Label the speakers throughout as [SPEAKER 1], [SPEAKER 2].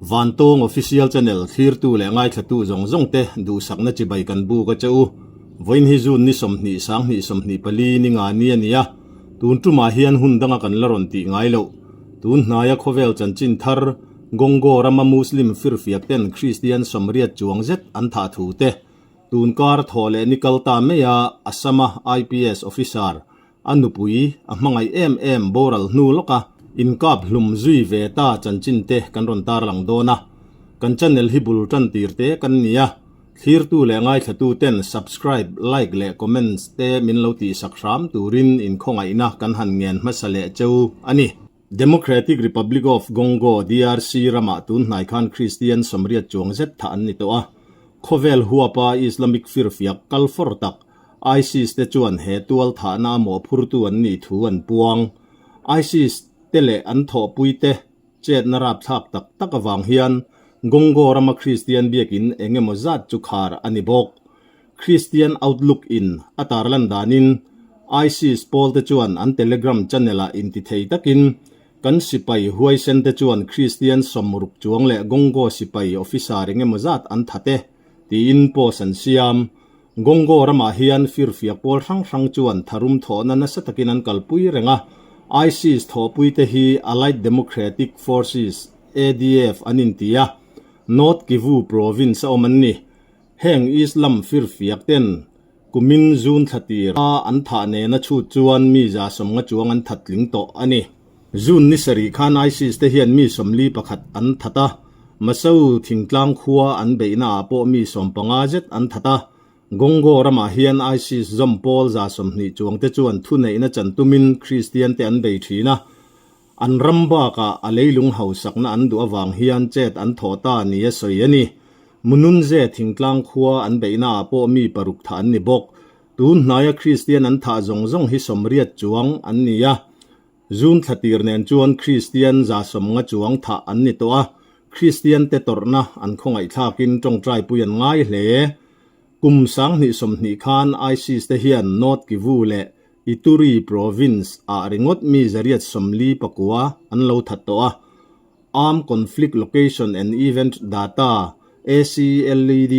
[SPEAKER 1] Vantawng Official Channel thlirtu leh ngaithlatu zawng zawng te duhsakna chibai kan buk a che u. Vawiin hi June ni 20 sanghnih 24 ni nga ni a ni a, tun tumah hian hun danga kan la rawn tih ngai loh. Tun hnaia khawvel chanchin thar Gongo rama Muslim firfiak ten Kristian 80 chuang zet an thah thu te, tun kar thawh leh ni kal ta mai a Assam-a IPS officer A nupui a hmangaih em em boral hnu lawka inkap hlum zui ve ta chanchin te kan rawn tarlang dawn a. Kan channel hi bul tan tir te kan ni a, thlirtu leh ngaithlatu ten subscribe, like leh comments te min lo tihsak hram turin inkhawngaihna kan han ngen hmasa leh cheu a ni. Democratic Republic of Gongo, DRC, ramah tun hnai khan Kristian 80 chuang zet thah an ni tawh a. Khawvel huapa Islamic firfiak kal fawr tak ISIS te chuan he tual thahna a mawhphurtu an nih thu an puang. ISIS te leh an thawhpuite chetna rapthlak tak tak avang hian Gongo rama Kristian biakin eng emaw zat chu khar a ni bawk. Christian Outlook in a tarlan danin ISIS pawl te chuan an Telegram channel ah intithei takin kan sipai huaisen te chuan Kristian 60 chuang leh Gongo sipai officer eng emaw zat an that e tiin post an siam. Gongo ramah hian firfiak pawl hrang hrang chuan tharum thawhna nasa takin an kalpui reng a, ISIS thawhpuite hi Allied Democratic Forces, ADF, an inti a, North Kivu province a awm an ni. Heng Islam firfiak ten kumin June thla tir a an thah nena chhut chuan mi 50 chuang an that tling tawh a ni. June ni sarih khan ISIS te hian mi 41 an that a, Masau thingtlang khua an beihna ah pawh mi 15 zet an that a. Gongo ramah hian ISIS zawm pawl 20 chuang te chuan thuneihna chan tumin Kristian te an bei thin a, an ram bakah a leilung hausakna an duh avang hian chet an thawh ta nia sawi a ni. Mununze thingtlang khua an beihna ah pawh mi paruk thah an ni bawk. Tun hnaia Kristian an thah zawng zawng hi 80 chuang an ni a. June thla tir nen chuan Kristian 50 chuang thah an ni tawh a, Kristian te tawrhna an khawngaihthlakin tawngtaipui an ngai hle. Kum 2020 khan ISIS te hian North Kivu leh Ituri province ah ringawt mi 149 an lo that tawh a. Armed Conflict Location and Event Data, ACLED,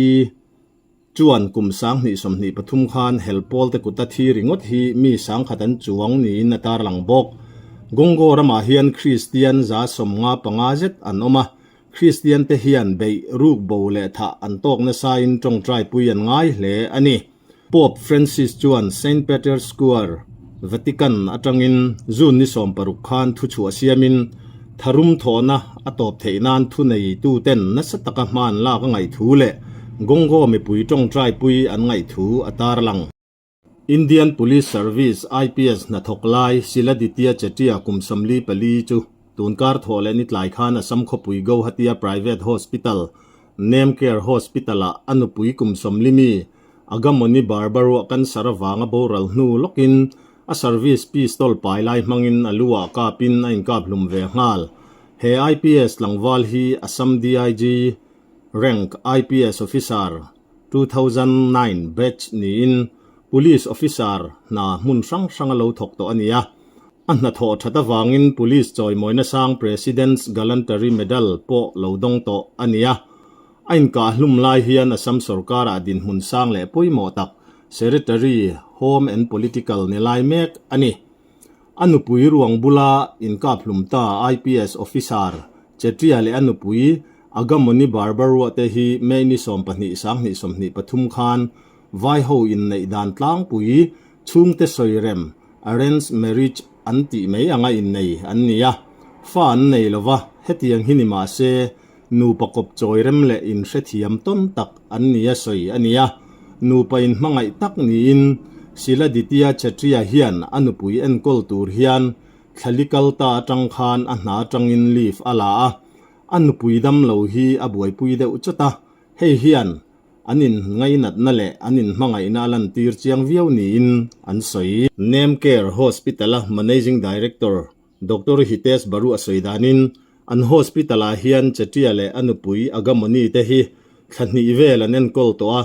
[SPEAKER 1] chuan kum 2023 khan hel pawl te kuta thi ringawt hi mi 1000 an chuang niin a tarlang bawk. Gongo ramah hian Kristian 75 zet an awm a, Kristian te hian beih ruk bo leh thah an tawk nasain tawngtaipui an ngai hle a ni. Pope Francis chuan Saint Peter's Square, Vatican atangin June ni 16 khan thuchhuah siamin tharum thawhna a tawp theih nan thuneitu ten nasa taka hman lak a ngaih thu leh Gongo mipui tawngtaipui an ngaih thu a tarlang. Indian Police Service, IPS, hnathawk lai Shiladitya Chetia kum 44 chu tunkar thawh leh ni tlai khan Assam khawpui Guwahati-a private hospital, Nemcare Hospital-ah a nupui kum 40 mi Agamoni Barbaruah cancer avanga boral hnu lawkin a service pistol pai lai hmangin a lu ah kapin a inkap hlum ve nghal. He IPS tlangval hi Assam DIG rank IPS officer 2009 batch niin police officer hna hmun hrang hrang a lo thawk tawh a ni a. A hnathawh that avangin police chawimawina sang President's Gallantry Medal pawh lo dawng tawh a ni a. A inkah hlum lai hian Assam sorkarah dinhmun sang leh pawimawh tak Secretary, Home and Political ni lai mek a ni. A nupui ruang bula inkap hlum ta IPS officer Chetria leh a nupui Agamoni Barbaruah te hi May ni 12 2023 khan Vaiho inneih dan tlangpui chhungte sawirem, arranged marriage, an tih mai anga innei an ni a. Fa an nei lova, hetiang hi ni mah se nupa kawp chawi rem leh inhrethiam tawn tak an ni a sawi a ni a. Nupa inhmangaih tak niin Shiladitya Chetria hian a nupui enkawl tur hian thlali kal ta atang khan a hna atangin leave a la a, a nupui dam lo hi a buaipui deuh chawt a, hei hian an inngainatna leh an inhmangaihna a lantir chiang viau niin an sawi. Nemcare Hospital-a Managing Director Doctor Hitesh Baru a sawi danin an hospital-ah hian Chetia leh a nupui Agamoni te hi thla hnih vel an enkawl tawh a,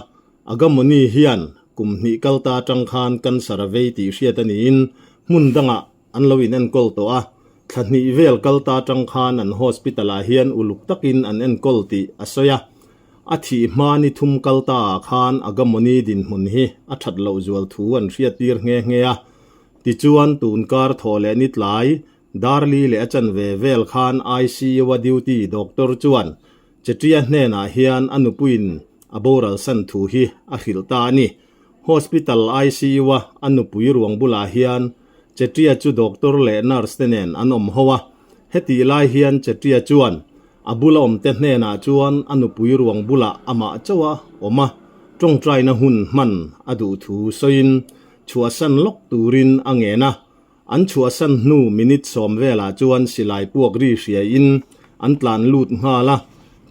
[SPEAKER 1] Agamoni hian kum hnih kal ta atang khan cancer a vei tih hriat a niin hmun dangah an lo inenkawl tawh a. Thla hnih vel kal ta atang khan an hospital ah hian uluk takin an enkawl tih a sawi a. A thih hma ni thum kal ta ah khan Agamoni dinhmun hi a that loh zual thu an hriattir nghe nghe a. Tichuan tun kar thawh leh ni tlai Darli leh a chanve vel khan ICU a duty doctor chuan Chetria hnenah hian a nupuiin a boral san thu hi a hrilh ta a ni. Hospital ICU a a nupui ruang bulah hian Chetria chu doctor leh nurse te nen an awm ho a. Hetih lai hian Chetria chuan a bula awmte hnenah chuan a nupui ruang bulah amah chauh a awm a, tawngtaina hun hman a duh thu sawiin chhuahsan lawk turin a ngen a. An chhuahsan hnu minute sawm velah chuan silai puak ri hriaiin an tlan lut nghal a,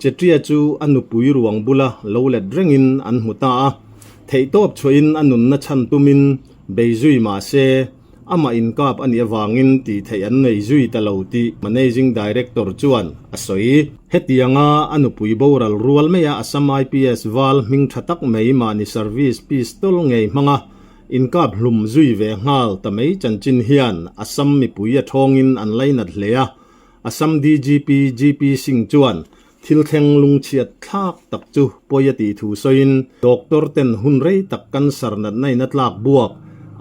[SPEAKER 1] Chetria chu a nupui ruang bula lo let rengin an hmu ta a. Theihtawp chhuahin a nunna chhan tumin bei zui mah se, amah inkap a nih avangin tih theih an nei zui ta lo tih Managing Director chuan a sawi. Hetianga a nupui boral rual maia Assam IPS val hming tha tak mai mahni service pistol ngei hmanga Inkap hlum zui ve nghal ta mai chanchin hian Assam mipui a thawngin an lainat hle a, Assam DGP GP Singh chuan thil thleng lungchhiat thlak tak chu pawi a tih thu sawiin doctor ten hun rei tak cancer natna in a tlak buak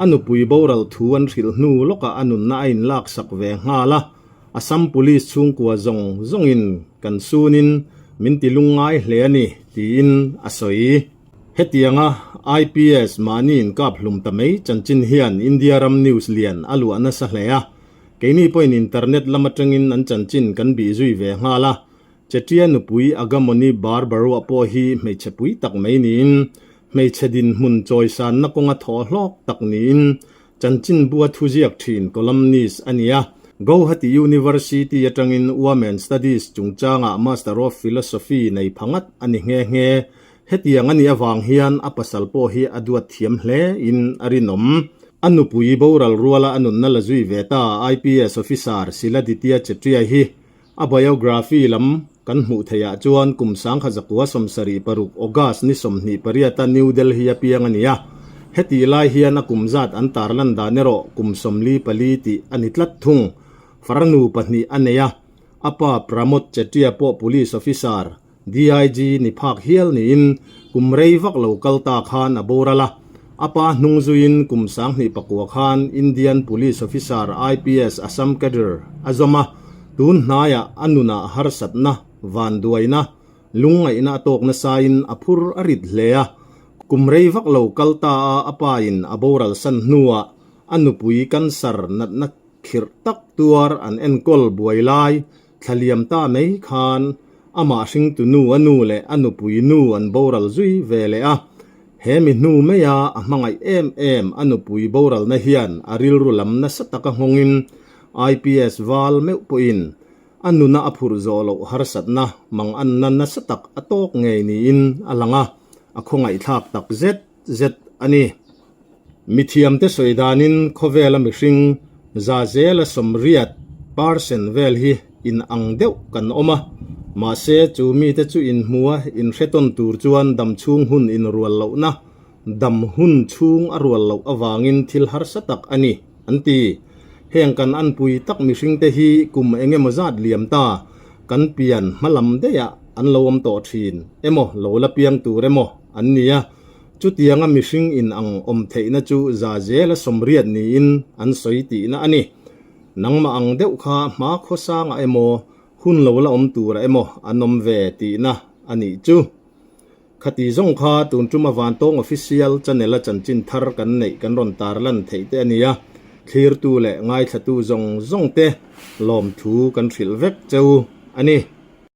[SPEAKER 1] a nupui boral thu an hrilh hnu lawkah a nunna a inlaksak ve nghal a, Assam Police chhungkua zawng zawngin kan sunin min ti lungngai hle a ni tiin a sawi. Hetianga IPS mahni inkap hlum ta mai chanchin hian India ram news lian a luah nasa hle a. Keini pawhin internet lam atangin an chanchin kan bih zui ve nghal a. Chetia nupui Agamoni Barbaruah pawh hi hmeichhe pui tak mai niin, hmeichhe dinhmun chawisanna kawnga thawh hlawk tak niin chanchin bua thuziak thin columnist a ni a. Gauhati University atangin Women Studies chungchangah Master of Philosophy nei pha ngat a ni nghe nghe. Hetiang a nih avang hian a pasal pawh hi a duat thiam hle in a rinawm. A nupui boral ruala a nunna la zui ve ta IPS officer Siladitya Chetria hi a biography lam kan hmuh theih ah chuan kum sangkha zakua 76 August ni 28 a New Delhi a piang a ni a. Hetih lai hian a kum zat an tarlan dan erawh kum 44 tih a ni tlat thung. Farnu pahnih a nei a, a pa Pramod Chetria pawh police officer DIG ni phak hial niin kum rei vak lo kal ta khan a boral a, a pa hnung zuiin kum 2009 khan Indian Police Officer IPS Assam Cadre a zawm a, tun hnaiah a nunah harsatna, vanduaina, lungngaihna a tawk nasain a phur a rit hle a, kum rei vak lo kal ta a a pain a boral san hnuah a nupui cancer natna khirh tak tuar an enkawl buai lai Thlaliam ta mai khan amah hringtu nu a nu leh a nupui nu an boral zui ve leh a, he mi hnu maia a hmangaih em em a nupui boralna hian a rilru lam nasa taka nghawngin IPS val meuh pawhin a nuna a phurh zawh loh harsatna manganna nasa tak a tawk ngei niin a lang a, a khawngaihthlak tak zet zet a ni. Mithiamte sawi danin khawvela mihring za zela 80 percent vel hi in ang deuh kan awm a, mahse chu mite chu inhmua inhretawn tur chuan dam chhung hun inrual lohna, dam hun chhung a rual loh avangin thil harsa tak a ni, an ti. Heng kan anpui tak mihringte hi kum eng emaw zat liam ta kan pian hmalam daihah an lo awm tawh thin emaw lo la piang tur emaw an ni a. Chutianga mihring in ang awm theihna chu za zela 80 niin an sawi tihna a ni. Nangmah ang deuh kha hma khawsangah emaw, hun lo la awm turah emaw an awm ve tihna a nih chu. Khati zawng kha tun tuma Vantawng Official Channel a chanchin thar kan neih kan rawn tarlan theih te a ni a, thlirtu leh ngaithlatu zawng zawng te lawmthu kan hrilh vek cheu a ni.